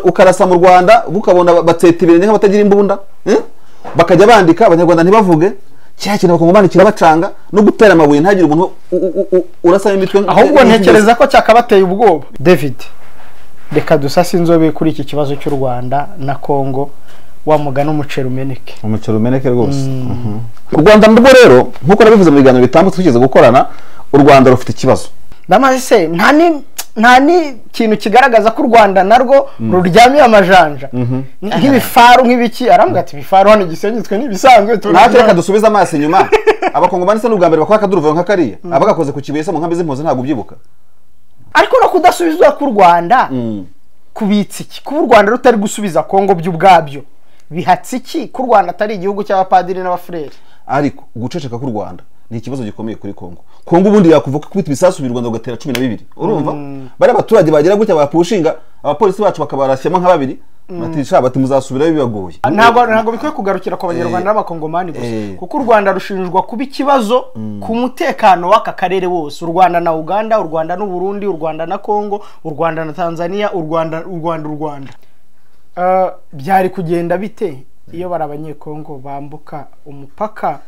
Ukarasa mu Rwanda ukabona batseta ibirenge nk'abatagira imbunda, bakajya bandika abanyarwanda ntibavuge cya kintu bakongomani kirabacanga no gutera amabuye ntagire umuntu urasa imitwe. Ahubwo ntekereza ko cyakabateye ubwoba. David, reka dusase inzobe kuri iki kibazo cy'u Rwanda na Kongo, wa mugana umuceri umeneke. Umuceri umeneke rwose. U Rwanda nubwo rero nkuko nabivuze mu biganiro bitambutse twigeze gukorana, u Rwanda rufite ikibazo. Ndamaze se nta ni kintu kigaragaza ko u Rwanda narwo ruryamiye amajanja nk'ibifaru nk'ibiki. Arambwira ati ibifaru hano Gisenyi twe nibisanzwe. Natwe reka dusubize amaso inyuma. Abakongomani se n'ubwa mbere bakora akaduruvayo nka kariya abagakoze ku Kibuye se mu nkambi z'impunzi ntabwo ubyibuka. Ariko no kudasubizwa ku Rwanda kubitsa iki? Kuba u Rwanda rutari gusubiza Kongo by'ubwabyo bihatse iki? Ku Rwanda atari igihugu cy'abapadiri n'abafurere. Ariko guceceka ku Rwanda ni ikibazo gikomeye kuri Kongo. Kongo ubundi yakuvuka kubita ibisasu bi Rwanda ugatera 12. Urumva? Bari abaturage bagera gutya bapushinga abapolisi bacu bakabarashyamo nka babiri batisha bati muzasubirayo bibagoye. Ntabwo bikwiye kugarukira ku banyarwanda n'abakongomani gusa, kuko u Rwanda rushinjwa kuba ikibazo ku mutekano w'aka karere wose. U Rwanda na Uganda, u Rwanda n'u Burundi, u Rwanda na Kongo, u Rwanda na Tanzania, u Rwanda u Rwanda u Rwanda. Byari kugenda bite iyo bari abanyekongo bambuka umupaka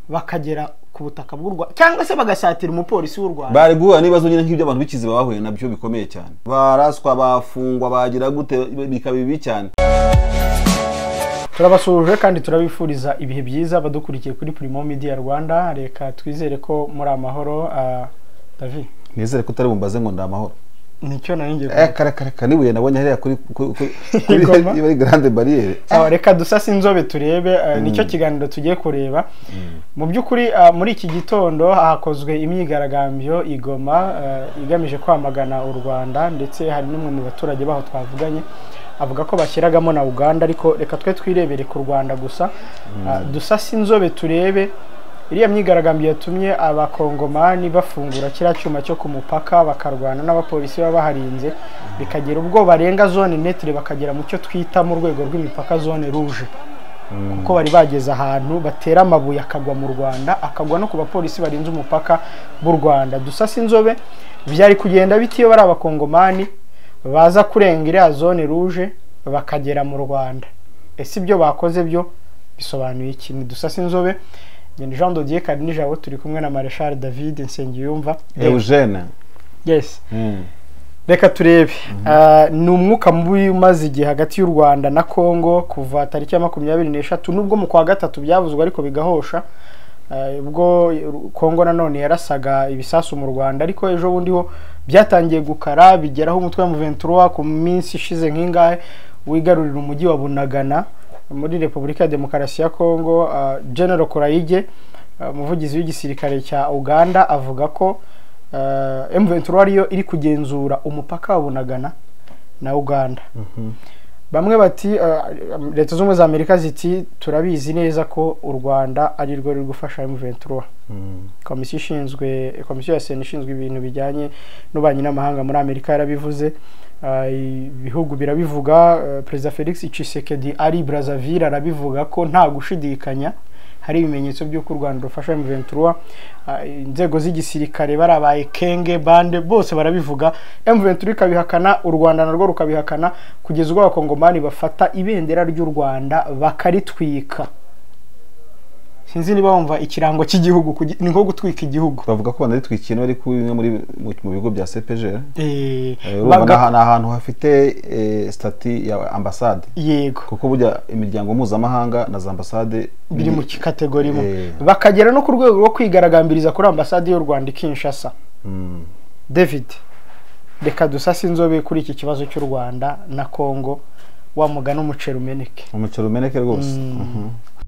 bakagera ku butaka bw'u Rwanda cyangwa se bagasatira umupolisi w'u Rwanda? Bari guhura n'ibibazo nyine nk'ibyo abantu bikizi bahuye nabyo bikomeye cyane. Baraswa, bafungwa, bagira gute, bikaba bibi cyane. Turabasuhuje kandi turabifuriza ibihe byiza badukurikiye kuri Primo Media Rwanda. Reka twizere ko muri amahoro. David, nizere ko utari bumbaze ngo ndamahoro. Nicyo nari ngiye kuvuga. Kare nibuye nabonye hariya kuri kuri Grande Barriere. Reka dusase inzobe turebe, nicyo kiganiro tugiye kureba. Mu by'ukuri muri iki gitondo hakozwe imyigaragambyo i Goma igamije kwamagana u Rwanda, ndetse hari n'umwe mu baturage baho twavuganye avuga ko bashyiragamo na Uganda, ariko reka twe twirebere ku Rwanda gusa. Dusase inzobe turebe iriya myigaragambyo yatumye abakongomani bafungura kiriya cyuma cyo ku mupaka bakarwana n'abapolisi baba baharinze, bikagera ubwo barenga zone netre bakagera mu cyo twita mu rwego rw'imipaka zone rouge, kuko bari bageze ahantu batera amabuye akagwa mu Rwanda, akagwa no ku bapolisi barinze umupaka b'u Rwanda. Dusase inzobe byari kugenda bitiyo bari abakongomani baza kurenga iriya zone rouge bakagera mu Rwanda. Ese ibyo bakoze byo bisobanuye iki? Ni dusase inzobe. Jean Dodier Karinijabo turi kumwe na Marshal David Nsengiyumva Eugene. Yes. Reka turebe. Ni umwuka mubi umaze igihe hagati y'u Rwanda na Kongo kuva tariki ya 23, nubwo mu kwa gatatu byavuzwe ariko bigahosha, ubwo Kongo nanone yarasaga ibisasu mu Rwanda, ariko ejo bundi ho byatangiye gukara bigeraho umutwe wa M23 ku minsi ishize nk'ingahe wigarurira umujyi wa Bunagana muri Repubulika ya Demokarasi ya Kongo. General Kurayige, umuvugizi w'igisirikare cya Uganda, avuga ko M23 ariyo iri kugenzura umupaka wa Bunagana na Uganda. Bamwe bati Leta Zunze Ubumwe za Amerika ziti turabizi neza ko u Rwanda ari rwo ruri gufasha M23. Komisiyo ya Sena ishinzwe ibintu bijyanye n'ububanyi n'amahanga muri Amerika yarabivuze, ibihugu birabivuga. Perezida Felix Tshisekedi ari Brazzaville arabivuga ko nta gushidikanya hari ibimenyetso by'uko u Rwanda rufasha M23. Inzego z'igisirikare barabaye kenge bande bose barabivuga, M23 ikabihakana, u Rwanda narwo rukabihakana, kugeza ubwo abakongomani bafata ibendera ry'u Rwanda bakaritwika. Sinzi niba wumva ikirango cy'igihugu ni nko gutwika igihugu. Bavuga ko banaritwikiye no ari kumwe muri mu bigo bya CPG. Urumva ni ahantu hafite stati ya ambassade. Yego. Kuko burya imiryango mpuzamahanga na za ambassade biri mu kategori imwe. Bakagera no ku rwego rwo kwigaragambiriza kuri ambassade y'u Rwanda i Kinshasa. David, reka dusase inzobe kuri iki kibazo cy'u Rwanda na Kongo, wa mugana umuceri umeneke. Umuceri umeneke rwose.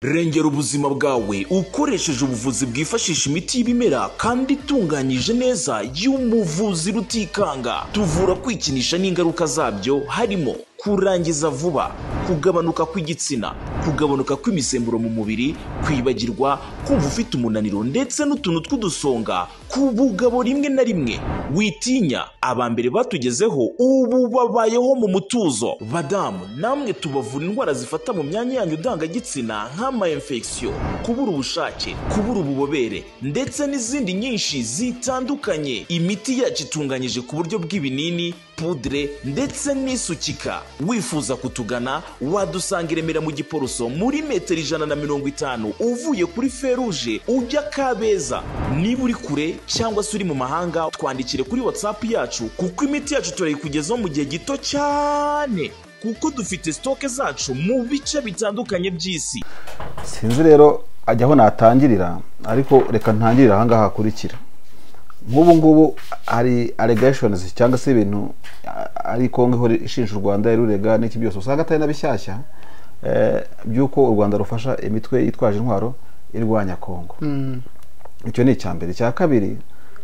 Rengera ubuzima bwawe ukoresheje ubuvuzi bwifashisha imiti y'ibimera kandi itunganyije neza y'umuvuzi Rutikanga. Tuvura kwikinisha n'ingaruka zabyo harimo kurangiza vuba, kugabanuka kw'igitsina, kugabanuka kw'imisemburo mu mubiri, kwibagirwa, kumva ufite umunaniro ndetse n'utuntu tw'udusonga ku bugabo rimwe na rimwe. Witinya, abambere batugezeho ubu babayeho mu mutuzo. Badamu, namwe tubavura indwara zifata mu myanya yanyu ndangagitsina nk'ama infection, kubura ubushake, kubura ububobere ndetse n'izindi nyinshi zitandukanye. Imiti yacu itunganyije ku buryo bw'ibinini, Pudre ndetse n'isukika. Wifuza kutugana, wadusanga i Remera mu Giporoso, muri metero 150 uvuye kuri feruje ujya Kabeza. Niba uri kure cyangwa se uri mu mahanga, twandikire kuri WhatsApp yacu, kuko imiti yacu turayikugezaho mu gihe gito cyane, kuko dufite stock zacu mu bice bitandukanye by'isi. Sinzi rero ajya aho natangirira, ariko reka ntangirire ahangaha hakurikira. Nk'ubu ngubu hari allegations cyangwa se ibintu ari Kongo ihora ishinja u Rwanda, irurega n'iki byose, usanga atari na bishyashya, by'uko u Rwanda rufasha imitwe yitwaje intwaro irwanya Kongo. Icyo ni icya mbere. Icya kabiri,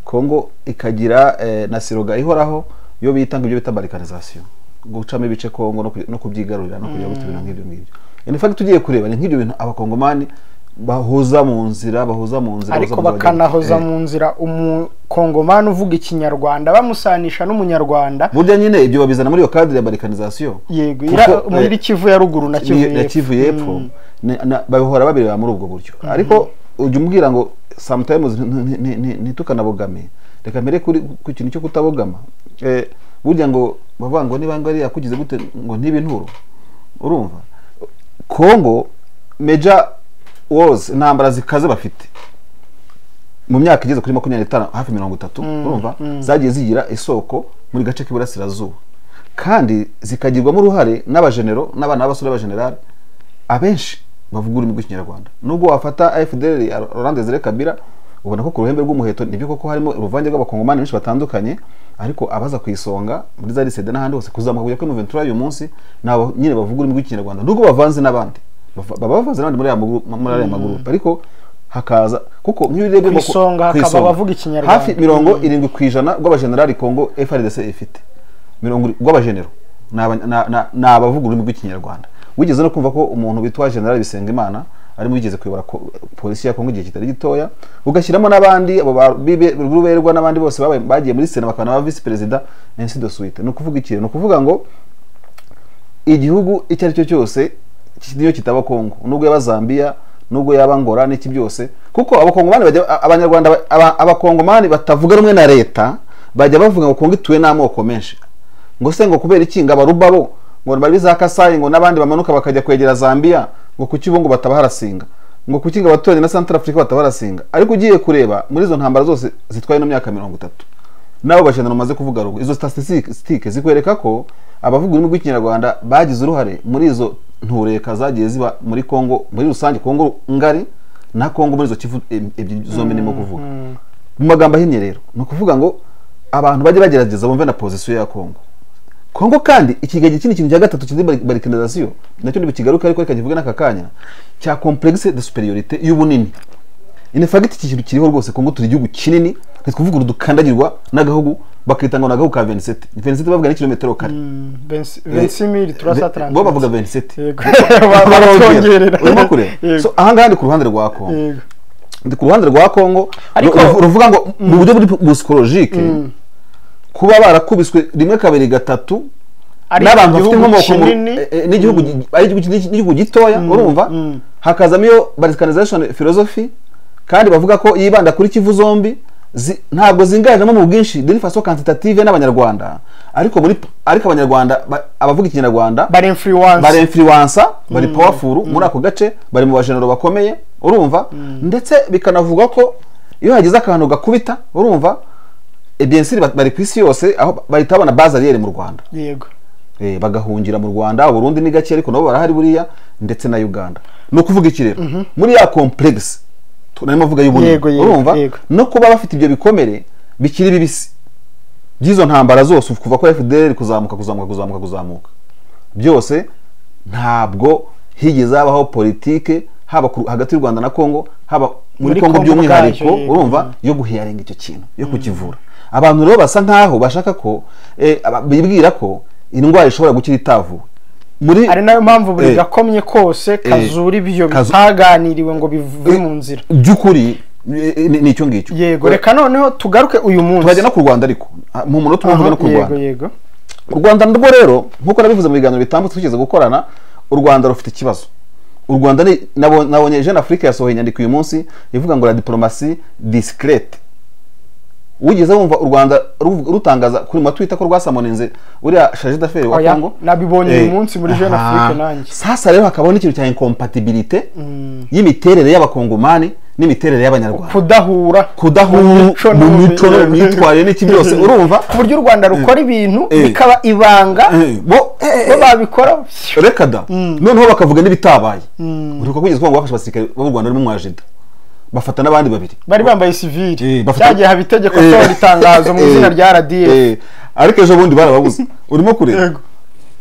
Kongo ikagira na slogan ihoraho yo bita ngo ibyo bita balkanisation, gucamo ibice Kongo no kubyigarurira no kujya guta, ibintu nk'ibyo ngibyo. In fact, tugiye kureba, ni nk'ibyo bintu Abakongomani bahuza mu nzira, bahuza mu nzira, ariko bahuza mu nzira. Bakanahoza mu nzira Umukongomani uvuga Ikinyarwanda bamusanisha n'Umunyarwanda. Burya nyine ibyo babizana muri iyo cadre ya balkanisation. Yego. Kuko, muri Kivu ya Ruguru na Kivu na y'Epfo. Kivu y'Epfo, bahora babireba muri ubwo buryo. Ariko ujya umbwira ngo sometimes ntitukanabogame. Reka mbere kuri ku kintu cyo kutabogama. Burya ngo bavuga ngo niba ngo ari yakugize gute ngo ntibe inturo. Urumva, Kongo major wars, intambara zikaze bafite mu myaka igeze kuri 25, hafi 30, urumva, zagiye zigira isoko muri gace k'iburasirazuba, kandi zikagirwamo uruhare n'abajenero n'abana b'abasore b'abajenerali abenshi bavuga ururimi rw'Ikinyarwanda. Nubwo wafata FDL, Laurent Desire Kabila, ubona ko ku ruhembe rw'umuheto nibyo koko harimo uruvange rw'Abakongomani benshi batandukanye, ariko abaza ku isonga muri za RCD n'ahandi hose kuzamuka kujya kuri M23 uyu munsi ni abo nyine bavuga ururimi rw'Ikinyarwanda, nubwo bavanze n'abandi. Baba bavanze n'abandi muri ariya magurupe, ariko hakaza kuko nk'iyo urebye Ku isonga ku hakaba isonga, abavuga Ikinyarwanda. Hafi 70% rw'abajenerali Kongo FARDC ifite, rw'abajenero ni abavuga ururimi rw'Ikinyarwanda. Wigeze no kumva ko umuntu witwa General Bisengimana arimo wigeze kuyobora polisi ya Kongo igihe kitari gitoya, ugashyiramo n'abandi abo ba Ruberwa n'abandi bose bagiye muri Sena bakaba ba vice perezida, ainsi de suite. Ni ukuvuga iki? Ni ukuvuga ngo igihugu icyo ari cyo cyose niyo kitaba Kongo, nubwo yaba Zambia, nubwo yaba Angola n'iki byose, kuko Abakongomani bajya, Abanyarwanda, Abakongomani batavuga rumwe na leta bajya bavuga ngo Kongo ituwe n'amoko menshi, ngo se ngo kubera iki ngo Abarubabo ngo bari za Kasayi ngo n'abandi bamanuka bakajya kwegera Zambia, ngo kuki bo ngo batabaharasinga, ngo kuki ngo abaturanyi na Central Africa batabaharasinga? Ariko ugiye kureba muri izo ntambara zose zitwaye no myaka 30 nabo bajana bamaze kuvuga ruguru, izo statistique zikwereka ko abavuga ururimi rw'Ikinyarwanda bagize uruhare muri izo ntureka zagiye ziba muri Kongo muri rusange, Kongo ngari na Kongo muri izo Kivu ebyiri zombi ndimo kuvuga. Mu magambo ahinnye rero, ni ukuvuga ngo abantu bajye bagerageza bumve na position ya Kongo. Kongo kandi ikigagi kindi kintu cya gatatu kizi balkanisation nacyo ntibikigaruka, ariko reka kivuge n'aka kanya, cya complexe de supériorité y'ubunini. In fact, iki kintu kiriho rwose. Kongo turi igihugu kinini, ntitwuvuga dukandagirwa n'agahugu bakita ngo ni agahugu ka 27. 27 bavuga ni kilometero kare. 26 330. Bo bavuga 27. Yego. Baratwongerera. Urimo kureba. Yego. So ahangaha ndi ku ruhande rwa Kongo, ndi ku ruhande rwa Kongo ruvuga ngo mu buryo buri psychologique, kuba barakubiswe rimwe, kabiri, gatatu Ari n'abantu bafite igihugu inkomoko kinini. n'igihugu ari igihugu gitoya, urumva, hakazamo iyo balkanization philosophy, kandi bavuga ko yibanda kuri Kivu zombi, ntabwo zinganjemo mu bwinshi d'une façon quantitative n'Abanyarwanda, ariko Abanyarwanda abavuga Ikinyarwanda bari influence. Bari influencer, bari powerful muri ako gace, bari mu bajenero bakomeye, urumva. Ndetse bikanavuga ko iyo hagize akantu gakubita, urumva, bien sûr bari ku isi yose, aho bahita babona base arrière mu Rwanda. Bagahungira mu Rwanda. Burundi ni gake, ariko nabo barahari buriya, ndetse na Uganda. Ni ukuvuga iki rero? Muri ya complexe narimo mvuga y'ubunini, Yego, yego, urumva, no kuba bafite ibyo bikomere bikiri bibisi by'izo ntambara zose kuva kuri FDL kuzamuka, kuzamuka, kuzamuka, kuzamuka byose, ntabwo higeze habaho politike, haba hagati y'u Rwanda na Kongo, haba muri Muri Kongo Kongo by'umwihariko, ubwacyo, yego. urumva, yo guhealinga icyo kintu, yo kukivura. Abantu rero basa nkaho bashaka ko bibwira ko indwara ishobora gukira itavuwe muri Ari nayo mpamvu buri gakomye kose kazura ibyo bitaganiriwe ngo bive mu nzira. By'ukuri ni icyo ngicyo. Yego, reka noneho tugaruke uyu munsi. Turajya no ku Rwanda, ariko mu munota umwe mvuge no ku Rwanda. Yego. U Rwanda rwo rero, nk'uko nabivuze mu biganiro bitambutse tugeze gukorana, u Rwanda rufite ikibazo. U Rwanda ni nabonye Jeune Afrique yasohoye inyandiko uyu munsi ivuga ngo la diplomatie discrète. Wigeze wumva u Rwanda rutangaza kuri ma Twitter ko rwasamoninze uriya chargé d'affaires wa Congo? Nabibonye uyu munsi muri Jeune Afrique nanjye. Sasa rero hakabaho n'ikintu cya incompatibilité y'imiterere y'abakongomani n'imiterere y'abanyarwanda, kudahura mu mico no mu myitwarire n'iki byose, urumva, ku buryo u Rwanda rukora ibintu bikaba ibanga, bo babikora reka da. Noneho bakavuga n'ibitabaye. Uribuka kugeza ngo bafashe abasirikare b'u Rwanda barimo mwajida, bafata n'abandi babiri bari bambaye civil, cyagiye haba itegeko sohora itangazo mu izina rya RDF, ariko ejo bundi barababuze. Urimo kureba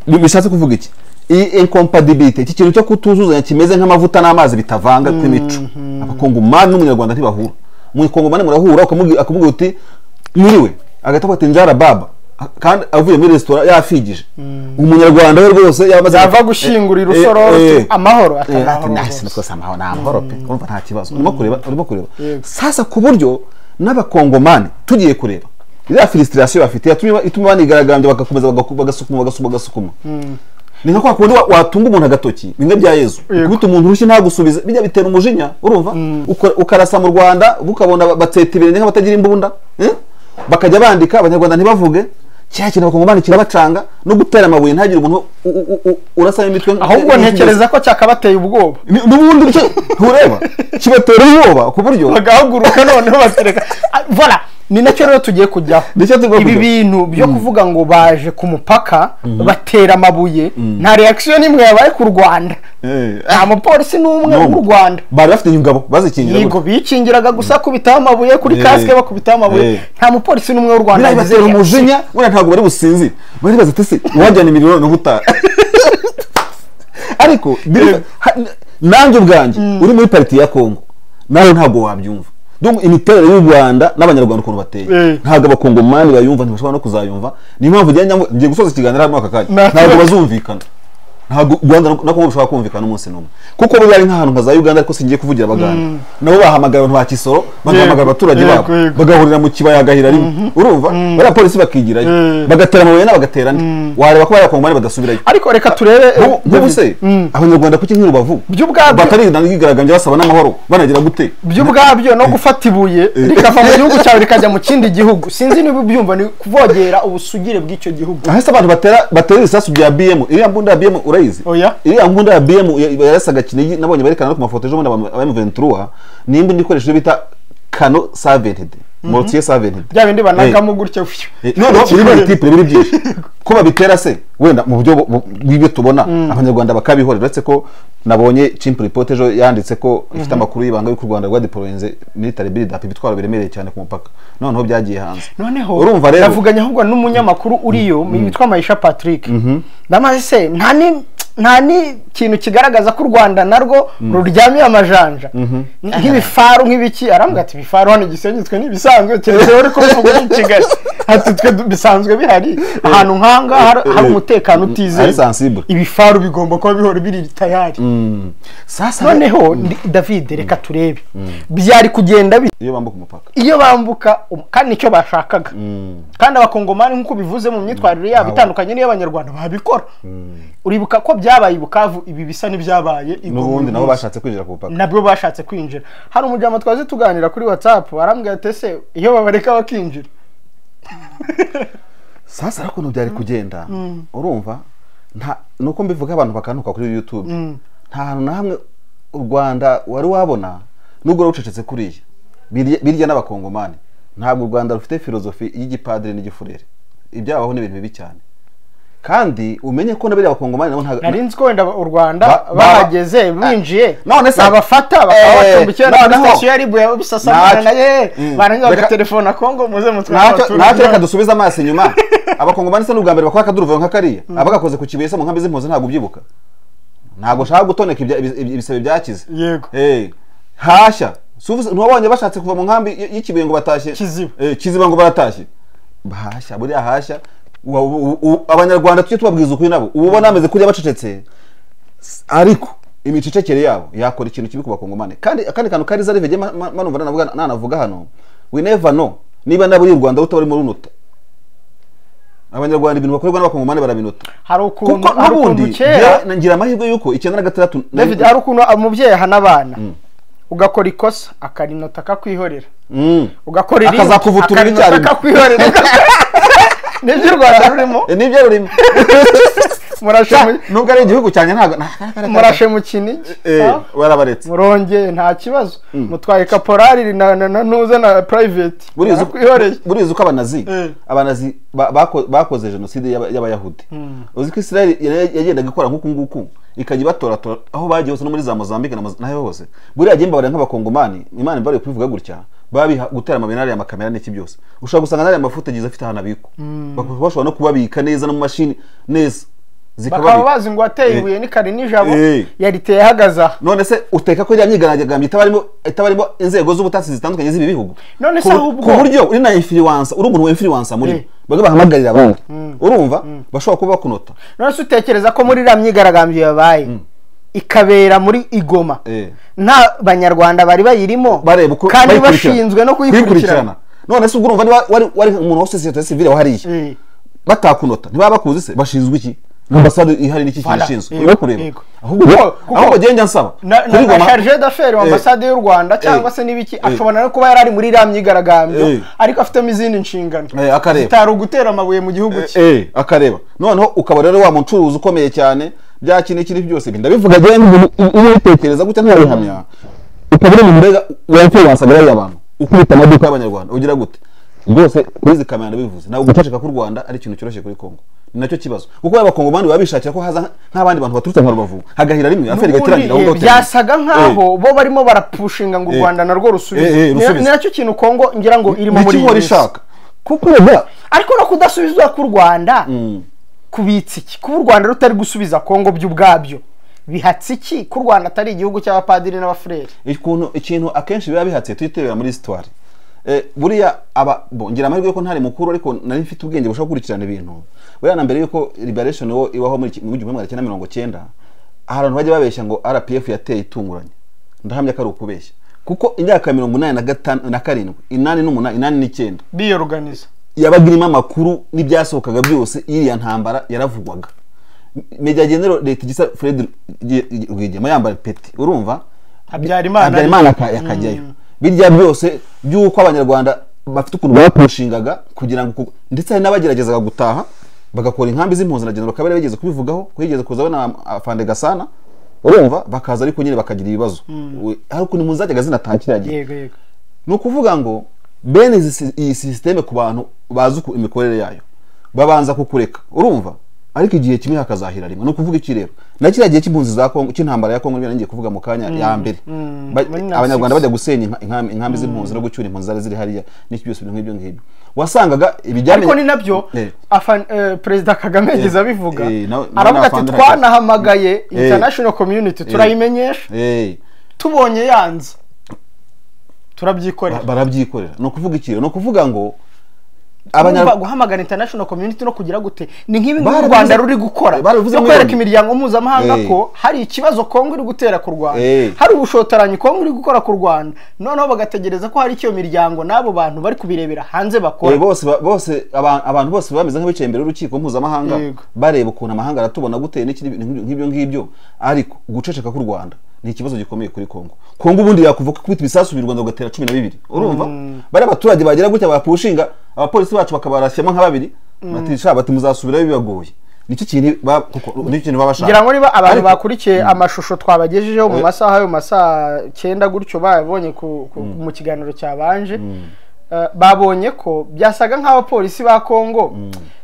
bishatse kuvuga iki? Iyi incompatibilité, iki kintu cyo kutuzuzanya kimeze nk'amavuta n'amazi bitavanga kw'imico. Abakongomani n'umunyarwanda ntibahura. Umukongomani murahura akamubwira uti mwiriwe, agahita ati njara baba, kandi avuye muri resitora yafigije. Umunyarwanda we rwose yamaze yava gushyingura irusororo amahoro, amahoro amahoro pe, urumva nta kibazo. Urimo kureba sasa ku buryo n'abakongomani tugiye kureba iriya frustration bafite ituma banigaragambya bagakomeza bagasukuma. Ni nka kwa kundi watunga umuntu agatoki bimwe bya Yezu, ukubita umuntu urushyi ntagusubize, bijya bitera umujinya, urumva. Ukarasa mu Rwanda ukabona batseta ibirenge nk'abatagira imbunda, bakajya bandika abanyarwanda ntibavuge, cya kintu abakongomani kirabacanga no gutera amabuye ntagire umuntu urasaba imitwe. Ahubwo ntekereza ko cyakabateye ubwoba n'ubundi icyo ntureba kibatera ubwoba ku buryo bagahaguruka noneho batereka. Voilà, ni nacyo rero tugiye kujyaho. Ibi bintu byo kuvuga ngo baje ku mupaka batera amabuye, nta reaction n'imwe yabaye ku Rwanda, nta mupolisi n'umwe w'u Rwanda. Bari bafite ingabo bazikingira, yego bikingiraga gusa kubitaho amabuye kuri casque, bakubitaho amabuye, nta mupolisi n'umwe w'u Rwanda. Batera umujinya, wenda ntabwo bari businzire, bari bazi ati wajyana imiriro no gutaha. Ariko nanjye ubwanjye uri muri parti ya Congo nawe ntabwo wabyumva. Donc imiterere y'u Rwanda n'abanyarwanda ukuntu bateye ntabwo abakongomani bayumva, ntibashobora no kuzayumva. Niyo mpamvu ngiye gusoza ikiganiro hano aka kanya, ntabwo bazumvikana, ntabwo Rwanda na Congo bishobora kumvikana umunsi n'umwe, kuko bo bari nk'ahantu nka za Uganda. Ariko singiye kuvugira abaganda, nabo bahamagara abantu ba Kisoro, bagahamagara abaturage babo, bagahurira mu kibaya gahira rimwe, urumva bariya polisi bakigirayo, bagatera amabuye n'abagatera andi, wareba ko bariya badasubirayo. Ariko reka turebe nk'ubu se abanyarwanda kuki nk'Urubavu batarigaragambya basaba n'amahoro banagira gute? Byo ubwabyo no gufata ibuye rikava mu gihugu cyawe rikajya mu kindi gihugu, sinzi niba ubyumva, ni kuvogera ubusugire bw'icyo gihugu. Ahese abantu batera ibisasu bya BM, iriya mbunda ya BM urayizi? Iriya mbunda ya BM yarasaga Kinigi, nabonye berekana no ku mafoto ejo bundi aba M23, ni imbunda ikoresheje bita kano 70 mortier 70, bya bindi banagamo gutya. Noneho biri multiple, biri byinshi ko babitera se wenda mu buryo bw'ibyo tubona abanyarwanda bakabihorera. Uretse ko nabonye Chimp Report ejo yanditse ko ifite amakuru y'ibanga y'uko u Rwanda rwadeployinze military build up ibitwaro biremereye cyane ku mupaka, noneho byagiye hanze. Noneho urumva rero navuganye ahubwo n'umunyamakuru uriyo witwa Maisha Patrick, ndamaze se nta ni kintu kigaragaza ko u Rwanda narwo ruryamiye amajanja nk'ibifaru nk'ibiki. Arambwira ati ibifaru hano Gisenyi twe ntibisanzwe, keretse uri kubivuga i Kigali, ati twe bisanzwe bihari ahantu nk'aha hari umutekano utizeye, ibifaru bigomba kuba bihora biri tayari. Sasa noneho David reka turebe byari kugenda iyo bambuka umupaka, iyo bambuka, kandi nicyo bashakaga. Kandi abakongomani nk'uko bivuze mu myitwarire yabo itandukanye n'iy'abanyarwanda babikora. Uribuka ko byabaye i Bukavu, ibi bisa n'ibyabaye n'ubundi nabo bashatse kwinjira ku mupaka, nabwo bashatse kwinjira. Hari umujama twaze tuganira kuri WhatsApp arambwira ati ese iyo babareka bakinjira. Sasa ariko byari kugenda, urumva nta nuko mbivuga abantu bakantuka kuri YouTube, nta hantu na hamwe u Rwanda wari wabona nubwo rucecetse kuriya birya n'abakongomani. Ntabwo u Rwanda rufite filozofi y'igipadiri n'igifurere, ibyabaho ni ibintu bibi cyane. Kandi umenye ko nabiri abakongomani nabo ntabwo nari nzi ko wenda u Rwanda bahageze binjiye none se babafata bakabacumbikira na station ya Ribu ya Busasamana na ye barangiza bagatelefona Kongo muze mutware abaturage. Ntacyo reka dusubize amaso inyuma. Abakongomani se n'ubwa mbere bakora akaduruvayo nka kariya abagakoze ku Kibuye se mu nkambi z'impunzi, ntabwo ubyibuka, ntabwo nshaka gutoneka ibisebe byakize. Yego hashya ntiwabonye bashatse kuva mu nkambi y'Ikibuye ngo batashye Kiziba ngo baratashye hashya, buriya hashya abanyarwanda tujye tubabwiza ukuri nabo ubu ubona bameze kuriya bacecetse, ariko imicecekere yabo yakora ikintu kibi ku bakongomani. Kandi akandi kantu kari zari manumva nanavuga hano, we never know niba nabo y'u Rwanda rutabari muri runuta. Abanyarwanda ibintu bakorerwa n'abakongomani barabinota. Hari ukuntu n'ubundi ngira amahirwe yuko 96 David, hari ukuntu umubyeyi ahana abana Ugakora ikosa akarinota akakwihorera, ugakora irindi akazakuvutura icyarimwe akakwihorera. Nibyo u Rwanda rurimo, nibyo rurimo. Murashe nubwo ari igihugu cyanjye ntabwo murashe mu Kinigi, barabaretse murongeye nta kibazo, mutwaye kaporari na ntuza na private. Buriya uko abanazi bakoze jenoside y'abayahudi, uzi ko Israel yagendaga ikora nk'uku nguku, ikajya ibatoratora aho bagiye hose, no muri za Mozambique naho hose. Buriya jye mbabarira nk'abakongomani, Imana imbariye kubivuga gutya, babiha gutera amabuye n'ariya makamera n'iki byose, ushobora gusanga n'ariya mafuta agize afite ahantu abikwa, bashobora no kubabika neza no mu mashini neza, bakaba bazi ngo wateye ibuye n'ikari n'ijabo yariteye ahagaze aha. None se uteka ko iriya myigaragambyo itabarimo inzego z'ubutasi zitandukanye z'ibi bihugu? None se ahubwo ku buryo uri na influencer, uri umuntu wa influencer muri bamwe bahamagarira abandi, urumva bashobora kuba bakunota. None se utekereza ko muri iriya myigaragambyo yabaye ikabera muri Igoma nta banyarwanda bari bayirimo kandi bashinzwe no kuyikurikirana? None se ubwo urumva niba wari umuntu wa société civile wahariye batakunota, ntibaba bakuzi se bashinzwe iki? Ambasade ihari n'iki kinashinzwe uri kureba? Ahubwo genda nsaba kuri chargé d'affaires wa ambasade y'u Rwanda cyangwa se n'ibiki, ashobora no kuba yarari muri iriya myigaragambyo ariko afitemo izindi nshingano zitari ugutera amabuye mu gihugu cye, akareba. Noneho ukaba rero wa mucuruzi ukomeye cyane bya kintu iki byose ndabivuga genda ubitekereza gutya ntabihamya, ukaba uri mu mbega wa influence bariya abantu ukubita amaduka y'abanyarwanda ugira gute rwose kuri izi kamera ndabivuze. Ntabwo guceceka k'u Rwanda ari ikintu cyoroshye kuri Kongo, ni nacyo kibazo, kuko abakongomani baba bishakira ko haza nk'abandi bantu baturutse nka Rubavu hagahira rimwe aferi igatirangira aho ngaho. Byasaga nkaho bo barimo barapushinga ngo u Rwanda narwo rusubize, ni nacyo kintu Kongo ngira ngo irimo muri iyi ishaka, kuko ariko no kudasubizwa k'u Rwanda kubitsa iki? Kuba u Rwanda rutari gusubiza Kongo by'ubwabyo bihatse iki? Ku Rwanda atari igihugu cy'abapadiri n'abafurere. Ikintu akenshi biba bihatse tuyitebera muri histoire. Buriya aba ngira amahirwe yuko ntari mukuru, ariko nari mfite ubwenge bushobora gukurikirana ibintu. Buriya na mbere yuko liberation wo ibaho muri 1990, ahantu bajya babeshya ngo RPF yateye itunguranye, ndahamya ko ari ukubeshya, kuko imyaka 87, 88, 89 biyorganiza yabaga irimo amakuru n'ibyasohokaga byose, iriya ntambara yaravugwaga. Meja General Leta Gisa Fred Rwigema yambara peti, urumva Habyarimana yakajyayo. Birya byose by'uko abanyarwanda bafite ukuntu bapushingaga kugira ngo, ndetse hari n'abageragezaga gutaha bagakora inkambi z'impunzi na General Kabera bigeze kubivugaho, ko yigeze kuza abona Afande Gasana, urumva bakaza ariko nyine bakagira ibibazo, hari ukuntu impunzi zajyaga zinatakira gihe. Yego ni ukuvuga ngo bene iyi systeme ku bantu bazi uko imikorere yayo babanza kukureka, urumva, ariko igihe kimwe hakazahira rimwe. Ni ukuvuga iki rero? Na kiriya gihe cy'impunzi za Kongo, cy'intambara ya Kongo ngiye kuvuga mu kanya ya mbere, abanyarwanda bajya gusenya inkambi z'impunzi no gucyura impunzi zari ziri hariya n'iki byose ibintu nk'ibyo ngibyo, wasangaga ibijyanye ariko ni nabyo Perezida Kagame yageze abivuga, aravuga ati twanahamagaye international community turayimenyesha, tubonye yanze turabyikorera, barabyikorera. Ni ukuvuga iki rero? Ni ukuvuga ngo guhamagara international community no kugira gute ni nk'ibi ngibi u Rwanda ruri gukora, no kwereka imiryango mpuzamahanga ko hari ikibazo Kongo iri gutera ku Rwanda, hari ubushotoranyi Kongo iri gukora ku Rwanda, noneho bagategereza ko hari icyo miryango n'abo bantu bari kubirebera hanze bakora. Bose abantu bose bameze nk'abicaye imbere y'urukiko mpuzamahanga bareba ukuntu amahanga aratubona gute nk'ibyo ngibyo, ariko guceceka k'u Rwanda ni ikibazo gikomeye kuri Kongo. Kongo ubundi yakuva kubita ibisasu u Rwanda rugatera 12, urumva bari abaturage bagera gutya bapushinga abapolisi bacu bakabarashyamo nka babiri, bati sha bati muzasubirayo bibagoye. Nicyo kintu nicyo kintu babashaka. Ngira ngo niba abantu bakurikiye amashusho twabagejejeho mu masaha yo masaha 9 gutyo babonye mu kiganiro cyabanje, babonye ko byasaga nk'abapolisi ba Kongo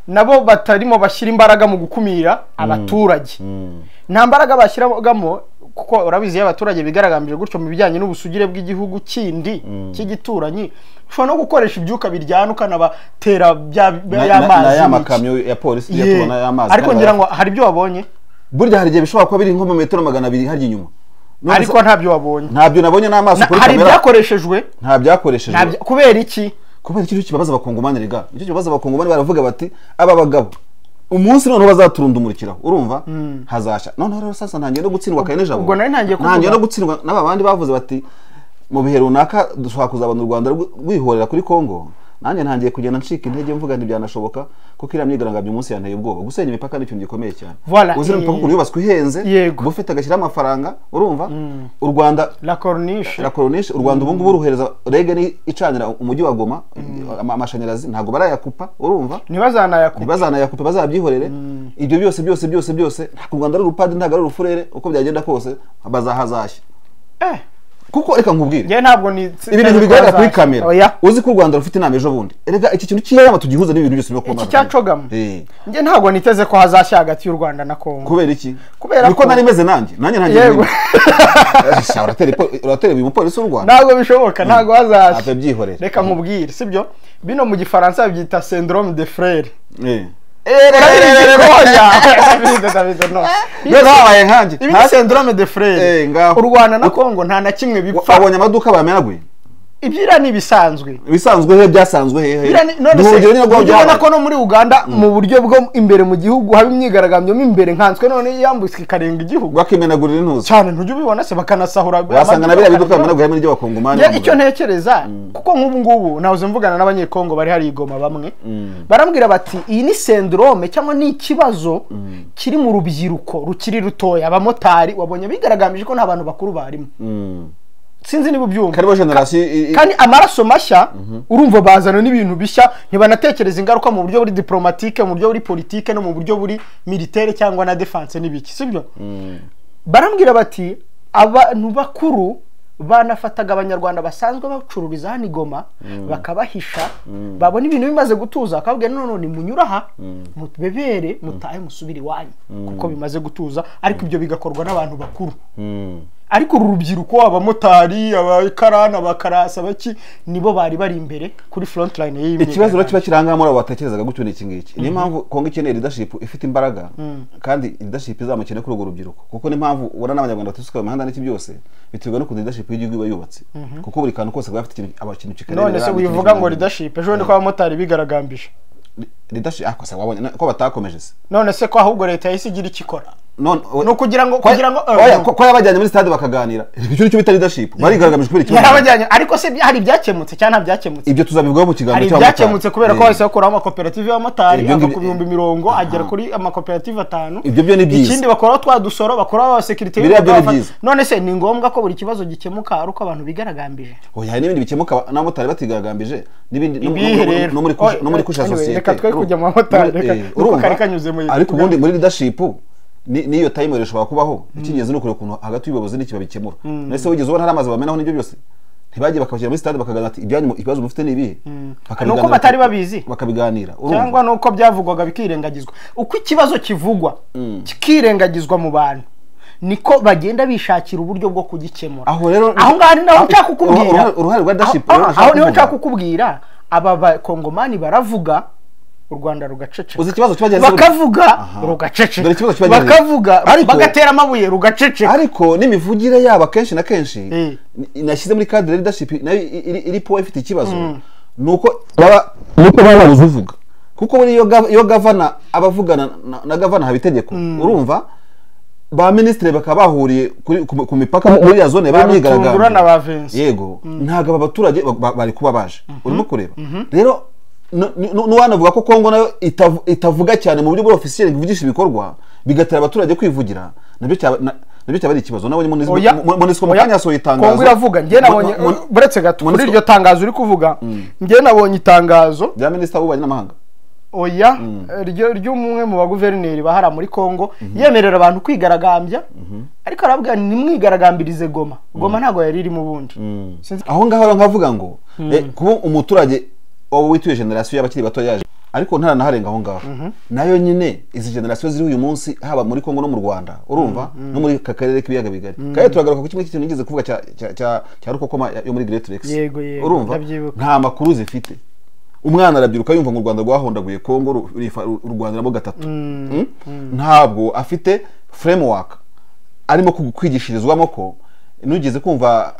nabo batarimo bashyira imbaraga mu gukumira abaturage. Nta mbaraga bashyiragamo, kuko urabizi iyo abaturage bigaragambije gutyo mu bijyanye n'ubusugire bw'igihugu kindi cy'igituranyi, ushobora no gukoresha ibyuka biryana ukanabatera y'amazi ya makamyo ya polisi yatubona y'amazi. Ariko ngira ngo hari ibyo wabonye, burya hari igihe bishobora kuba biri nko mu metero 200 harya inyuma, ariko ntabyo wabonye, ntabyo nabonye n'amaso kuri kamera. Hari ibyakoreshejwe, nta byakoreshejwe. Kubera iki? Kubera iki kibabaza abakongomani rega, nicyo kibabaza abakongomani. Baravuga bati aba bagabo umunsi noneho bazaturundumurikiraho, urumva hazasha. Noneho rero sasa ntangiye no gutsindwa kare nijabo, ubwo nari ntangiye kuvuga, ntangiye no gutsindwa n'aba bandi bavuze bati mu bihe runaka dushobora kuzabona u Rwanda rwihorera kuri Kongo. Nanjye ntangiye kugenda ncika intege mvuga nti byanashoboka, kuko iriya myigaragambyo umunsi yanteye ubwoba. Gusenya imipaka ni ikintu gikomeye cyane. Voilà, uzira imipaka ukuntu yubatswe ihenze, Yego. Buffett agashyiraho amafaranga, urumva? U Rwanda La Corniche. La Corniche, u Rwanda ubu ngubu ruhereza rege ni icanira umujyi wa Goma amashanyarazi, ntabwo barayakupa, urumva? Ntibazanayakupa. Ntibazanayakupe, bazabyihorere. Ibyo byose byose byose byose, ntabwo u Rwanda ari urupadiri, ntabwo ari urufurere, uko byagenda kose bazahazashya. Kuko reka nkubwire, Njye ntabwo ni ibi bintu bigaragara kuri kamera. Oya. Uzi ko u Rwanda rufite inama ejo bundi. Erega iki kintu cy'inama tugihuza n'ibintu byose birimo kuba. Iki cya CHOGM? Njye ntabwo niteze ko hazashya hagati y'u Rwanda na Kongo. Kubera iki? Kubera niko ko- nari meze nanjye ntangiye Yego. Sha, uratera uyu mupolisi w'u Rwanda. Ntabwo bishoboka, ntabwo hazashya. Ave byihorere. Reka nkubwire, sibyo? Bino mu gifaransa babyita syndrome de frère. Eh. Urabizi ko oya. David, no. Rero habaye nkanjye. Ibi ni syndrome de frère. Ngaho. U Rwanda na Kongo nta na kimwe bipfa. Wabonye amaduka bamenaguye? Ibyira ni ibisanzwe. Ibisanzwe hehe? Byasanzwe hehe? Biriya none Duha se urugero nyine rw'aho ujya ubona byabaye. ko no muri Uganda mu buryo bwo imbere mu gihugu haba imyigaragambyo mo imbere, nkanswe none yambutse ikarenga igihugu? Bakimenagurira intuza. Cyane, ntujya ubibona se bakanasahura Wasanga na biriya biduka amaduka? bamenaguye harimo n'iby'abakongomani. Njye icyo ntekereza, kuko nk'ubu ngubu nahoze mvugana n'abanyekongo bari hari i Goma, bamwe barambwira bati iyi ni syndrome cyangwa ni ikibazo kiri mu rubyiruko rukiri rutoya. Abamotari wabonye bigaragambije ko nta bantu bakuru barimo. Sinzi niba ubyumva. Karibo generation Kandi amaraso mashya, urumva bazana n'ibintu bishya, ntibanatekereza ingaruka mu buryo buri diplomatique, mu buryo buri politique, no mu buryo buri militaire cyangwa na défense n'ibiki, sibyo? Barambwira bati abantu bakuru banafataga abanyarwanda basanzwe bacururiza hano i Goma bakabahisha, babona ibintu bimaze gutuza bakababwira none nimunyura aha mubebere mutahe musubire iwanyu kuko bimaze gutuza. Ariko ibyo bigakorwa n'abantu bakuru. Ariko uru rubyiruko, abamotari, abakarani, abakarasi, abaki, nibo bari bari imbere kuri front line y'iyi Ikibazo rero myigaragambyo. kiba kiri ahangaha muri abo batekerezaga gutyo ni iki ngiki: niyo mpamvu Kongo ikeneye leadership ifite imbaraga, kandi leadership izamukene kuri urwo rubyiruko, kuko niyo mpamvu ubona n'abanyarwanda baturuka mu mihanda n'iki, byose biterwa n'ukuntu leadership y'igihugu iba yubatse, kuko buri kantu kose kaba gafite ikintu abakintu kikarebera. None se wivuga ngo leadership, ejo bundi ko abamotari bigaragambije? Leadership ako se wabonye ko batakomeje se? None se ko ahubwo leta yahise igira icyo ikora? None Ni ukugira ngo kugira ngo oya, ko yabajyanye muri stade bakaganira, icyo nicyo bita leadership. Barigaragambije kubera ikibazo. Yarabajyanye, ariko se hari ibyakemutse cyangwa nta byakemutse? Ibyo tuzabivugaho mu kiganiro Hari cy'abamotari. ibyakemutse, kubera ko bahise bakuraho amakoperative y'abamotari, Ibyo ava ngibyo- ku 20,000 agera kuri amakoperative 5. Ibyo byo ni byiza. Ikindi bakuraho twa dusoro, bakuraho abasekirite. Biriya byo ni byiza. None se ni ngombwa ko buri kibazo gikemuka ari uko abantu bigaragambije? Oya, hari n'ibindi bikemuka n'abamotari batigaragambije n'ibindi Ibihe rero? No muri Oya, no muri kusha anyway, sosiyete. reka twe kujya mu bamotari, reka nuko Urumva? kari kanyuzemo. Ariko ubundi muri leadership n'iyo time ishobora kubaho. Icy'ingenzi ni ukureba ukuntu hagati y'ubuyobozi n'iki babikemura. Nese wigeze ubona hari amazi bamenaho n'ibyo byose? Ntibagiye bakabashyira muri stade bakaganira ati ibyanyu, ibibazo mufite ni ibihe? Bakabiganira. Nuko batari babizi? Bakabiganira, urumva? Cyangwa nuko byavugwaga bikirengagizwa. Uko ikibazo kivugwa kikirengagizwa mu bantu, niko bagenda bishakira uburyo bwo kugikemura. Aho rero Aho ngaho ni naho nshaka kukubwira. Uruhare rwa leadership Aho rero nashaka aho niho kuvuga. nshaka kukubwira, aba bakongomani baravuga, u Rwanda rugaceceka. Uzi ikibazo kiba gihari? Bakavuga, Aha. rugaceceka. Dore ikibazo kiba gihari. Bakavuga, Ariko- bagatera amabuye, rugaceceka. Ariko n'imivugire yabo akenshi na kenshi nashyize muri cadre leadership nayo iri poa, ifite ikibazo, nuko baba babuze uvuga, kuko buri iyo gavana aba avugana na gavana Habitegeko, urumva, ba minisitiri bakaba bahuriye ku mipaka muri ya zone bari Ba Rutundura myigaragambyo na ba Vincent. Yego, ntabwo aba baturage bari kuba baje. Urimo kureba rero n'uwanavuga ko Kongo nayo itavuga cyane mu buryo bwa officiel, ngo ivugishe ibikorwa bigatera abaturage kwivugira, nabyo cyaba ari ikibazo. Nabonye Oya. MONUSCO mu Oya. kanya yasohoye itangazo. Kongo iravuga. Njye nabonye, buretse gato kuri MONUSCO- iryo tangazo uri kuvuga, njye nabonye itangazo Rya minisitiri w'ububanyi n'amahanga. Oya, ry'umwe mu baguverineri bahara muri Kongo, yemerera abantu kwigaragambya, ariko arabwira nimwigaragambirize Goma. Goma ntabwo yari irimo ubundi. Aho ngaho rero nkavuga ngo kuba umuturage waba wituye generasiyo y'abakiri bato yaje, ariko ntaranaharenga aho ngaho, nayo nyine izi generasiyo ziri uyu munsi haba muri Kongo no mu Rwanda, urumva, no muri aka karere k'ibiyaga bigari. Kandi turagaruka ku kimwe cy'ikintu nigeze kuvuga cya Rukokoma yo muri Great Lakes. Yego, Urumva, ndabyibuka. nta makuru zifite. Umwana arabyiruka yumva ngo u Rwanda rwahondaguye Kongo, rurwaniramo gatatu. Ntabwo afite framework arimo kwigishirizwamo ko nugeze kumva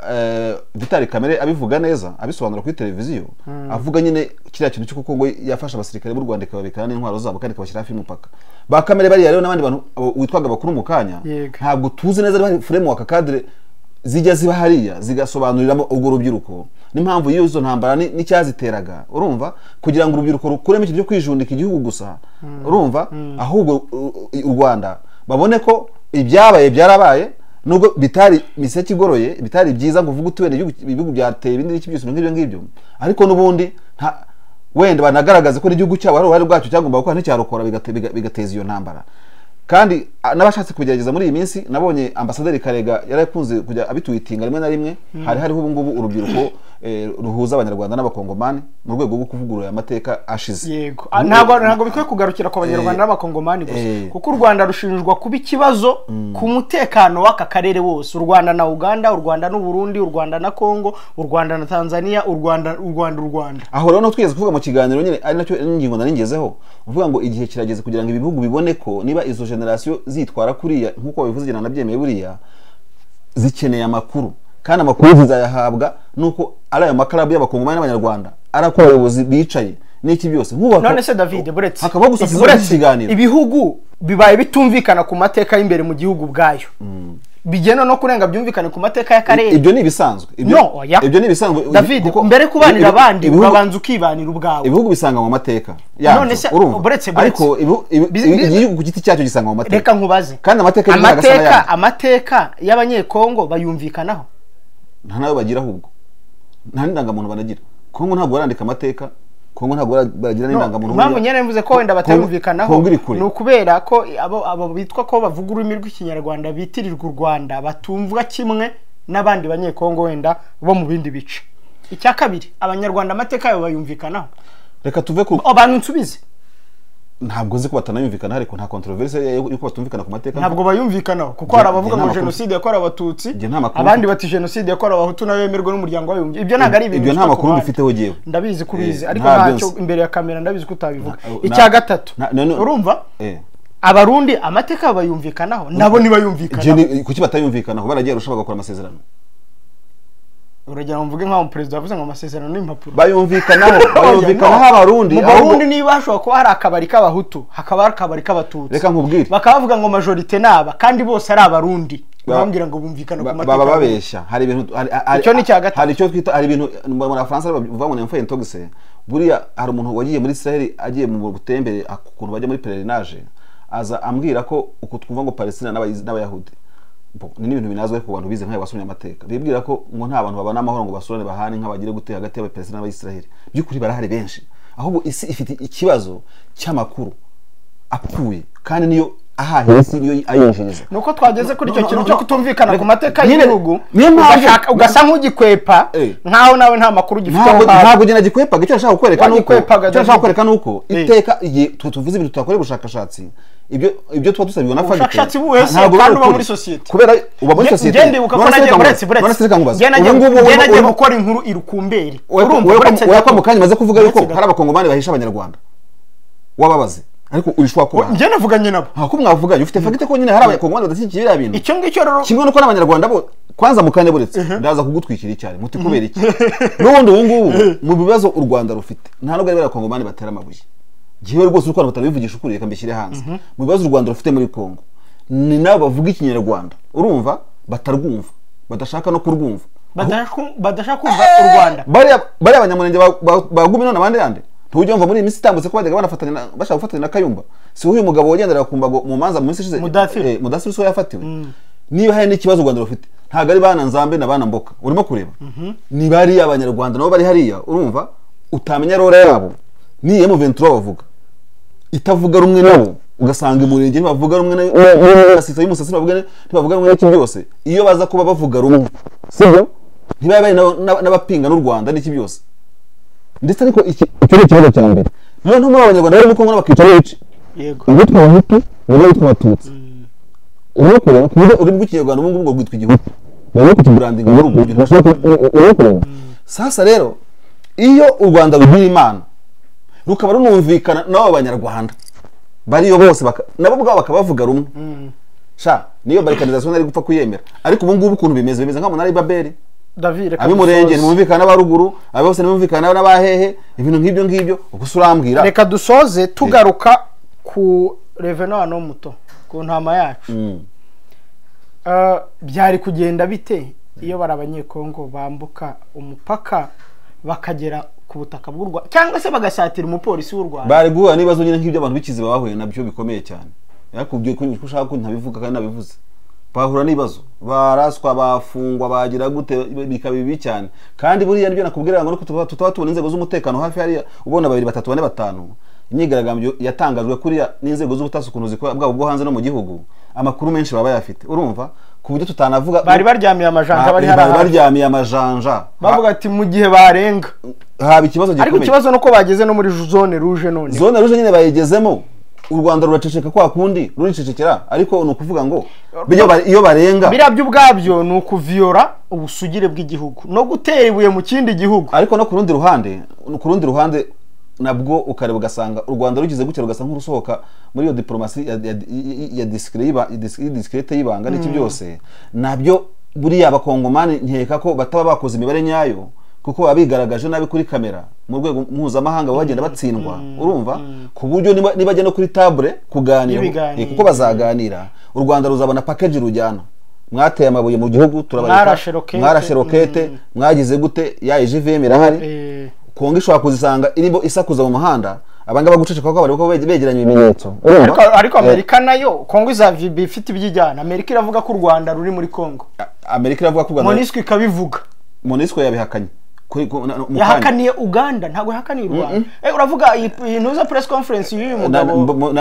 Vital Kamerhe abivuga neza, abisobanura kuri televiziyo, avuga nyine kiriya kintu cy'uko Kongo yafashe abasirikare b'u Rwanda ikababikana n'intwaro zabo kandi ikabashyira hafi y'umupaka. Ba Kamerhe bariya rero n'abandi bantu abo witwaga bakuru mu kanya, ntabwo tuzi neza niba hari framework, cadre zijya ziba hariya zigasobanuriramo urwo rubyiruko n'impamvu y'izo ntambara n'icyaziteraga, urumva, kugira ngo urubyiruko rukuremo ikintu cyo kwijundika igihugu gusa, urumva, ahubwo u Rwanda babone ko ibyabaye byarabaye, nubwo bitari miseke igoroye, bitari byiza ngo uvuge uti wenda ibihugu byateye ibindi n'iki byose nk'ibyo ngibyo, ariko n'ubundi wenda banagaragaza ko n'igihugu cyabo hari uruhare rwacyo cyagomba gukora nticyarukora, bigateza iyo ntambara. Kandi n'abashatse kugerageza muri iyi minsi, nabonye ambasaderi Karega yarakunze kujya abitwitinga rimwe na rimwe, hari hariho ubu ngubu urubyiruko ruhuza Abanyarwanda n'Abakongomani mu rwego rwo kuvugurura amateka ashize. Yego, ntabwo bikwiye kugarukira ku Banyarwanda n'Abakongomani gusa, kuko u Rwanda rushinjwa kuba ikibazo ku mutekano w'aka karere wose. U Rwanda na Uganda, u Rwanda n'u Burundi, u Rwanda na Kongo, u Rwanda na Tanzania, u Rwanda, u Rwanda, u Rwanda. Aho rero twigeze kuvuga mu kiganiro nyine, ari nacyo ingingo nari ngezeho, uvuga ngo igihe kirageze kugira ngo ibihugu bibone ko niba izo generasiyo zitwara kuriya nk'uko babivuze, njye nanabyemeye, buriya zikeneye amakuru, kandi amakuru zizayahabwa nuko ari ayo makarabu y'Abakongomani n'Abanyarwanda, ari ako abayobozi bicaye n'iki byose. None se David, buretse hakabaho gusa ikiganiro, ibihugu bibaye bitumvikana ku mateka y'imbere mu gihugu ubwayo, bigena no kurenga byumvikane ku mateka y'akarere. Ibyo ni ibisanzwe. Ibyo ni ibisanzwe David, mbere kubanira abandi urabanza ukibanira ubwawe. Ibihugu bisanga mu mateka yabyo, urumva, ariko igihugu ku giti cyacyo gisanga mu mateka. Reka nkubaze, kandi amateka y'Abanyekongo bayumvikanaho? Nta nayo bagira, ahubwo nta n'indangamuntu banagira. Kongo ntabwo barandika amateka, Kongo ntabwo baragira n'indangamuntu. Impamvu nyene mvuze ko wenda batayumvikanaho ni ukubera ko abo bitwa ko bavuga ururimi rw'Ikinyarwanda bitirirwa u Rwanda batumvwa kimwe n'abandi Banyekongo wenda bo mu bindi bice. Icya kabiri, Abanyarwanda amateka yabo bayumvikanaho? Reka tuve ku abantu nsubize. Ntabwo nzi ko batanayumvikana, ariko nta controverse yuko batumvikana ku mateka. Ntabwo bayumvikanaho kuko hari abavuga ngo jenoside yakorewe Abatutsi, abandi bati jenoside yakorewe Abahutu nayo yemerwa n'umuryango w'abibumbye. Ibyo ntabwo ari ibintu, ibyo nta makuru mbifiteho jewe, ndabizi ko ubizi, ariko ntacyo imbere ya kamera ndabizi ko utabivuga. Icya gatatu, urumva, Abarundi amateka bayumvikanaho nabo ntibayumvikanaho. Kuki batayumvikanaho? Baragiye arusha bagakora amasezerano. Urugero mvuge nk'aho perezida yavuze ngo amasezerano n'impapuro bayumvikanaho, bayumvikanaho Abarundi. Mu Barundi niba hashobora kuba hari akabari k'Abahutu, hakaba hari akabari k'Abatutsi, reka nkubwire, bakabavuga ngo majorite naba kandi bose ari Abarundi, bambwira ngo bumvikana ku mateka, baba babeshya. Hari ibintu, icyo ni cya gatatu, hari icyo twita, hari ibintu mu Faransa bavuga ngo ni intox. Buriya hari umuntu wagiye muri Israel agiye mu gutembere, ukuntu bajya muri pèlerinage, aza ambwira ko uko twumva ngo Palestina n'Abayahudi ni n'ibintu binazwe ku bantu bize nk'ayo basomye amateka, bibwira ko ngo nta bantu babana amahoro ngo basurane bahane nk'abagire gute hagati y'Abapalestina n'Abayisraheli. By'ukuri barahari benshi, ahubwo isi ifite ikibazo cy'amakuru apfuye, kandi niyo ahahira isi niyo ayinjiriza. Nuko twageze kuri icyo kintu cyo kutumvikana ku mateka y'ibihugu, ugasa nk'ugikwepa nkaho nawe nta makuru ugifite. Ntabwo ugenda gikwepaga. Icyo nashaka kukwereka nuko, icyo nashaka kukwereka nuko iteka igihe tuvuze ibintu tutakorera ubushakashatsi, ibyo tuba dusabirwa na fagitire, ubushakashatsi buhese kandi uba muri sosiyete, kubera uba muri sosiyete. Ngende uko nagiye buretse nagiye gukora inkuru irukumberi, urumva, uretse ko mu kanya maze kuvuga yuko hari Abakongomani bahisha Abanyarwanda wababaze, ariko urishwa kuba njye navuganye nabo. Nta ko mwavuganye, ufite fagite ko nyine hari Abakongomani badashyigikiye biriya bintu. Icyo ngicyo rero kimwe nuko n'Abanyarwanda bo kwanza mukane buretse ndaza kugutwikira icyari muti kubera iki. N'ubundi ubu ngubu mu bibazo u Rwanda rufite nta nubwo ari Abakongomani batera amabuye, jewe rwose uko abantu batabivugisha ukuri, reka mbishyire hanze. Mu bibazo u Rwanda rufite muri Kongo ni nabo bavuga Ikinyarwanda, urumva, batarwumva, badashaka no kurwumva, badashaka kumva u Rwanda. Bariya Abanyamurenge bagumye none abandi yande ntujya mva muri iyi minsi itambutse ko bajyaga banafatanya bashaka gufatanya na Kayumba. Si uyu mugabo wagenderaga ku mbago mu manza mu minsi ishize, Mudathiri so yafatiwe. Niba hari n'ikibazo u Rwanda rufite, ntabwo ari bana Nzambe na bana Mboka urimo kureba, ni bariya Abanyarwanda nabo bari hariya, urumva, utamenya role yabo. Ni M23 bavuga itavuga rumwe nabo, ugasanga Umurenge ntibavuga rumwe na y'umusatsi, ntibavuga rumwe n'iki byose. Iyo baza kuba bavuga rumwe, sibyo, ntibabe bari n'abapinga n'u Rwanda n'iki byose. Ndetse ariko icyo ni ikibazo cya mbere. Noneho muri Abanyarwanda bari muri Kongo bakica n'ibice, yego, abitwa Abahutu n'abitwa Abatutsi, urimo kureba ku buryo ururimi rw'Ikinyarwanda ubu ngubu rwitwa Igihutu, barimo kukiburandinga muri ubwo buryo, urimo kureba. Sasa rero iyo u Rwanda rugira Imana rukaba runumvikana n'abo Banyarwanda bariyo bose, nabo ubwabo bakabavuga rumwe, sha niyo balkanization nari gupfa kuyemera. Ariko ubu ngubu ukuntu bimeze nk'aho ari Babeli, David, ab'Umurenge ntibumvikana n'abaruguru, abo bose ntibumvikana n'abahehe, ibintu nk'ibyo ngibyo. Ubwo urambwira reka dusoze tugaruka ku Revenant no muto ku ntama yacu. Byari kugenda bite Iyo bari Abanyekongo bambuka umupaka bakagera ku butaka bw'u Rwanda cyangwa se bagasatira umupolisi w'u Rwanda, bari guhura n'ibibazo nyine nk'ibyo abantu b'ikiziba bahuye nabyo bikomeye cyane. Ariko ibyo ko ushaka ko ntabivuga kandi nabivuze, bahura n'ibibazo, baraswa, bafungwa, bagira gute, bikaba bibi cyane. Kandi buriya nibyo nakubwira ngo nuko tutaba tubona inzego z'umutekano hafi hariya, ubona 2 3 4 5. Imyigaragambyo yatangajwe kuriya n'inzego z'ubutasi ukuntu zikora bwabo bwo hanze no mu gihugu, amakuru menshi baba bayafite, urumva, ku buryo tutanavuga. Bari baryamiye amajanja, bari hari baryamiye amajanja, bavuga ati mu gihe barenga haba ikibazo gikomeye. Ariko ikibazo nuko bageze no muri zone rouge none. Zone rouge nyine bayigezemo, u Rwanda ruraceceka kwa kundi ruricecekera, ariko ni ukuvuga ngo iyo barenga biriya by'ubwabyo ni ukuviyora ubusugire bw'igihugu no gutera ibuye mu kindi gihugu. Ariko no ku rundi ruhande nabwo ukareba ugasanga u Rwanda rugize gutya rugasa nk'urusohoka muri iyo diplomasi ya discrete y'ibanga n'iki byose, nabyo buriya abakongomani nkeka ko bataba bakoze imibare nyayo, kuko abigaragaje nabi kuri kamera mu rwego mpuzamahanga bagenda batsindwa, urumva, ku buryo nibajya no kuri table kuganira, kuko bazaganira, u Rwanda ruzabona package rujyana. Mwateye amabuye mu gihugu turabareka, mwarashe rokete, mwagize gute, ya IGVM irahari. Kongo ishobora kuzisanga irimo isakuza mu muhanda, abangaba guceceka ko bari ko begeranye ibimenyetso. Ariko Amerika nayo Kongo izava ifite ibyijyana. Amerika iravuga ko u Rwanda ruri muri Kongo. Amerika iravuga ko u Rwanda, MONUSCO ikabivuga. MONUSCO yabihakanye. Yahakaniye Uganda, ntabwo yahakaniye u Rwanda. Uravuga iyi ntuza press conference y'uyu mugabo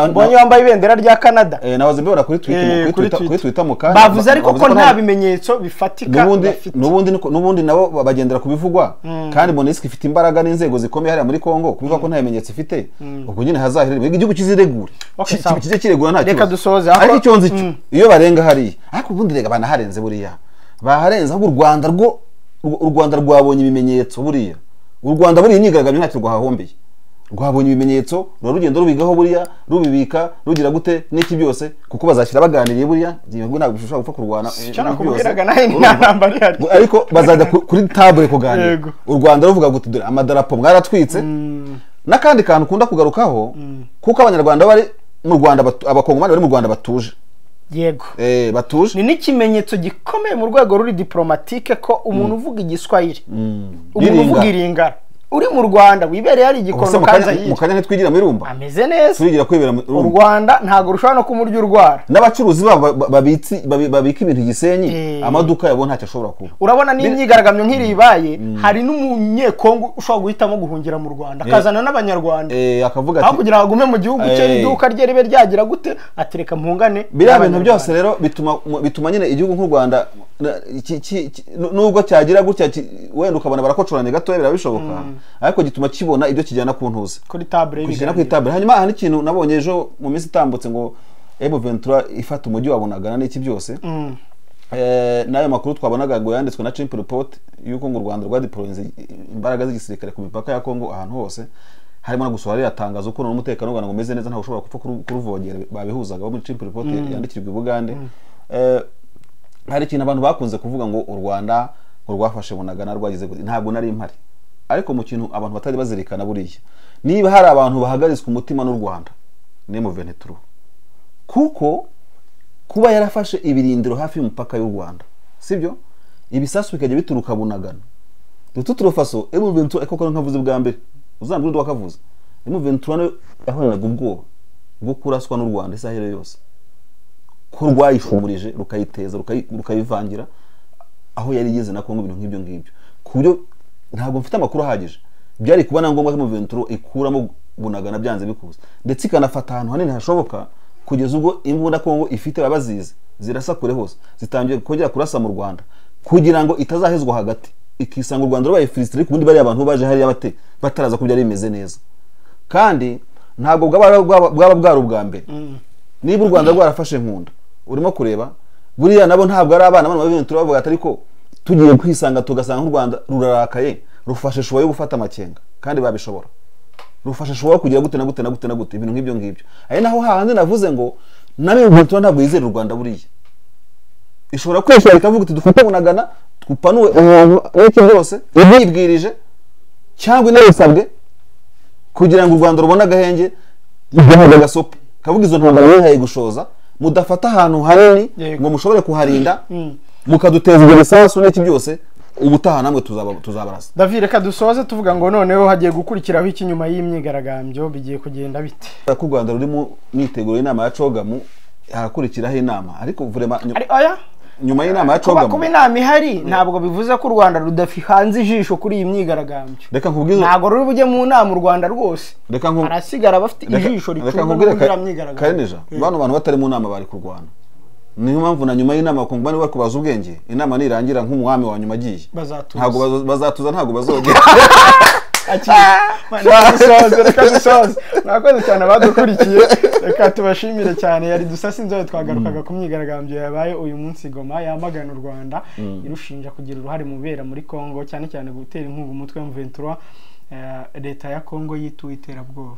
mbonye wambaye ibendera rya Canada. Nahoze mbibona kuri Twitter, kuri Twitter mu kanya. Bavuze ariko ko nta bimenyetso bifatika bafite. N'ubundi nabo bagendera kubivugwa, kandi MONUSCO ifite imbaraga n'inzego zikomeye hariya muri Kongo, kubivuga ko nta bimenyetso ifite. Ubwo nyine hazahirira igihugu kiziregura. Kijye kiregura nta kibazo. Reka dusoze. Ariko icyo nzi cyo iyo barenga hariya, ariko ubundi rega banaharenze buriya. Baharenze ahubwo u Rwanda rwo, u Rwanda rwabonye ibimenyetso buriya. U Rwanda buriya imyigaragambyo ntacyo rwahahombeye. Rwabonye ibimenyetso, ruragenda rubigaho buriya, rubibika, rugira gute n'iki byose, kuko bazashyira baganiriye buriya, ntabwo ntabwo ushobora gupfa kurwana. Icyo nakubwiraga nahe nta ntambara ihari. Ariko bazajya kuri table kuganira. U Rwanda ruvuga guti dore amadarapo mwaratwitse. N'akandi kantu ukunda kugarukaho, kuko abanyarwanda bari mu Rwanda, abakongomani bari mu Rwanda batuje. Yego. Batuje. Ni n'ikimenyetso gikomeye mu rwego ruri diplomatique ko umuntu uvuga igiswahili, umuntu uvuga iringara, uri mu Rwanda wibereye ari igikondo kanza yiye. Mu kanya ntitwigira muri rumba. Ameze neza. Turigira kwibera mu rumba. U Rwanda ntago rushobora no kumurya urwara. N'abacuruzi babitsi babika ibintu Gisenyi, amaduka yabo ntacyo ashobora kuba. Urabona n'imyigaragambyo nk'iri ibaye, hari n'umunyekongo ushobora guhitamo guhungira mu Rwanda, akazana n'abanyarwanda. Akavuga ati aho kugira ngo agume mu gihugu cye iduka rye ribe ryagira gute, atereka mpungane. Biriya bintu byose rero bituma nyine igihugu nk'u Rwanda nubwo cyagira gutya wenda ukabona barakocoranye gatoya birabishoboka, ariko gituma kibona ibyo kijyana ku ntuze kuri table, kujyana kuri table. Hanyuma hari ikintu nabonye ejo mu minsi itambutse ngo M23 ifata umujyi wa Bunagana n'iki byose, n'ayo makuru twabonaga ngo yanditswe na Chimp Report yuko ngo u Rwanda rwadeployinze imbaraga z'igisirikare ku mipaka ya Kongo ahantu hose, harimo no gusohora iratangazo ko n'umutekano w'u Rwanda ngo umeze neza, ntawe ushobora gupfa kuruvogera. Babihuzaga bo muri Chimp Report yandikirwa i Bugande. Hari ikintu abantu bakunze kuvuga ngo u Rwanda ngo rwafashe Bunagana rwagize gute, ntabwo nari impari. Ariko mu kintu abantu batari bazirikana buriya, niba hari abantu bahagaritswe umutima n'u Rwanda ni M23, kuko kuba yarafashe ibirindiro hafi y'umupaka y'u Rwanda, sibyo, ibisasu bikajya bituruka Bunagana. Dututurofaso M23 ariko ko nkavuze bwa mbere uzambira undi wakavuze, M23 yahoranaga ubwoba bwo kuraswa n'u Rwanda isaha yose, ko rwayishumurije rukayiteza rukayivangira aho yari igeze na Kongo, ibintu nk'ibyo ngibyo. Ku buryo ntabwo mfite amakuru ahagije, byari kuba na ngombwa ko M23 ikuramo Bunagana byanze bikuze, ndetse ikanafata ahantu hanini hashoboka, kugeza ubwo imbunda Kongo ifite babazize zirasa kure hose, zitangiye kongera kurasa mu Rwanda kugira ngo itazahezwa hagati, ikisanga u Rwanda rubaye frustré ku bundi bari abantu baje hariya bate bataraza ko byari bimeze neza. Kandi ntabwo bwaba bwari ubwa mbere. Niba u Rwanda rwarafashe Nkunda, urimo kureba buriya nabo ntabwo ari abana bano babintu bavuga ati ariko tugiye kwisanga tugasanga u Rwanda rurarakaye, rufashe shuwa yo gufata amakenga, kandi babishobora. Rufashe shuwa kugira gute na gute na gute na gute, ibintu nk'ibyo ngibyo. Ari naho hahandi navuze ngo nabe M23 ntabwo yizera u Rwanda buriya. Ishobora kwishora ikavuga iti dufate Bunagana twupanuwe n'iki byose ibibwirije cyangwa inabisabwe kugira ngo u Rwanda rubone agahenge, gasopo kavuga izo ntambara yihaye gushoza, mudafata ahantu hanini ngo mushobore kuharinda. Mukaduteza ibyo bisasu n'iki byose, ubutaha namwe tuzabarasa. David, reka dusoze tuvuga ngo noneho hagiye gukurikiraho iki nyuma y'imyigaragambyo, bigiye kugenda bite? Ko u Rwanda ruri mu myiteguro y'inama ya CHOGM, harakurikiraho inama, ariko vraiment Oya. Nyuma y'inama ya Kuba CHOGM, kuba inama ihari ntabwo bivuze ko u Rwanda rudahanze ijisho kuri iyi myigaragambyo. Reka nkubwize. Ntabwo ruri bujye mu nama u Rwanda rwose. Reka nku Harasigara bafite ijisho reka ricunga nkubwire n'ubundi iriya myigaragambyo. Karinija, bano bantu batari mu nama bari kurwana. Niyo mpamvu na nyuma y'inama bakongomani bari kubaza ubwenge. Inama nirangira, nk'umwami wa nyuma agiye, Bazatuza. ntabwo bazatuza, ntabwo bazongera. Reka dusoze, reka dusoze. Mwakoze cyane abadukurikiye, reka tubashimire cyane. Yari Dusasa Inzobe, twagarukaga ku myigaragambyo yabaye uyu munsi i Goma yamagana u Rwanda, irushinja kugira uruhare mu bibera muri Congo, cyane cyane gutera inkunga umutwe wa M23, leta ya Congo yituye iterabwoba.